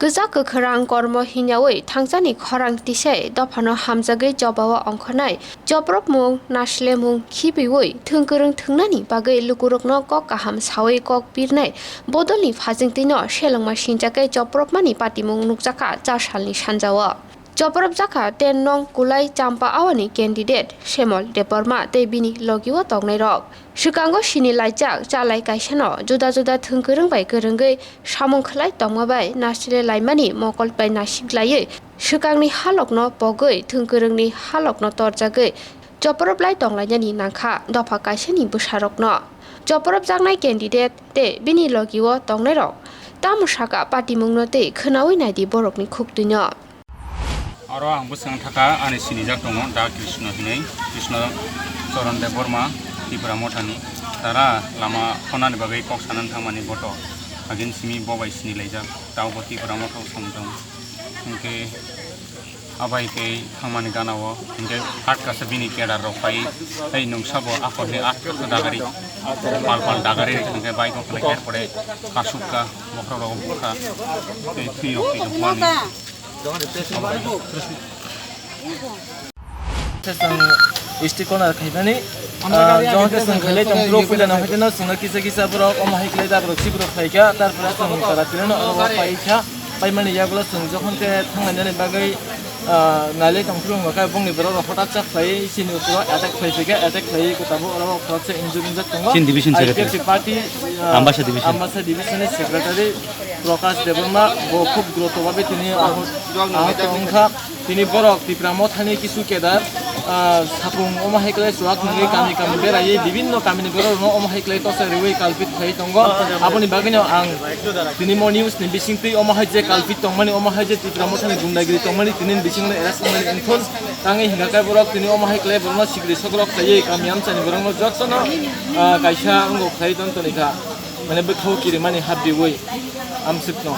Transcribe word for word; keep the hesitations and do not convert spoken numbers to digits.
Kwchak kwkhwrang kormo hinyawi thangjani khorang tisai dophano hamjagwi jobao ongkhornai chopropmung, naslemung khibiwi thwngkwrwng thwngnani bagwi lukurokno kok kaham sawi kok pirnai bodolni phajingtwino selengma sinjakhe chopropmani patimung nukjakha cha salni sanjao. Chopropjakha ten nong Kulai Champa Awani candidate Semol Debbarma tei bini logio tongnairok. Swkango sini laijak chalai kaisano juda juda thwngkwrwng bai kwrwngwi samung khwlai tongma bai nasle laimani mokol bai nasiklaiwi swkangni halokno pogwi thwngkwrwngni halokno torjagwi choprophlai tonglainani nangkha dopha kaisani bwsarokno. Chopropjaknai candidate tei bini logio tongnairok tamo saka patimungno tei khwnawi naidi borokni khuktwino. Oro ang bwswng thaka ani sinijak tongo, Da Krishna hinwi, Krishna Charan Debbarma, Tipra Mothani. Tara lama khonani bagwi kok sanani thangmani boto agin simi bo bai sini laijak, tao bo Tipra Mothao samjong. Hinkhe abai khe thangmani gana o, hinkhe atkasa bini kedar rok pai, tei nungsa bo akorni atkasa dagari, pal pal dagari, hinkhe bai kok khlai kher pore kasukka, bokhorok rok bukha, tei thwi rok twi rok mani. Chwng S T corner khaimani, ah, jong khe chwng khailai tong phuru puila no haikhe no chwngno kisa kisa borok omo hai khlai da borok si borok khlai kha, tar pore chwng tara tini no oro pai kha, pai mani yagulo chwng jokhon khe thanglainani bagwi, ah, nailai tong phuru wngkha bongni borok rok hota chak khlai chini ukolo attack khlai phi kha, attack khlai khe tabuk oro borok khoroksa injury wngjak tongo. Chini division I P F T secretary. Party, ah, Ambasa division. Ambasa division ni secretary Prakash Debbarma bo khub groto babe tini ahut, ahut wngkha. Tini borok Tipra Mothani kisu kedar, ah, sapung omo hai khlai chuak nungwi kami kami beraiwi bibinno kamini borok rokno omo hai khlai tosa riwi kalpit khlai tongo. Aboni bagwino ang tini mo news ni bisingtwi omo hai je kalpit tongmani, omo hai je Tipra Mothani gundagiri tongmani, tini bisingno arrest wngmani wngthun. Tangwi hingkha khe borok tini omo hai khlai borokno sikri sokrok khlaiwi kami amchaini borokno jotono, ah, kaisa wngok khlai ton toni kha. Mane bwkhao kirimani habdiwi amsukno.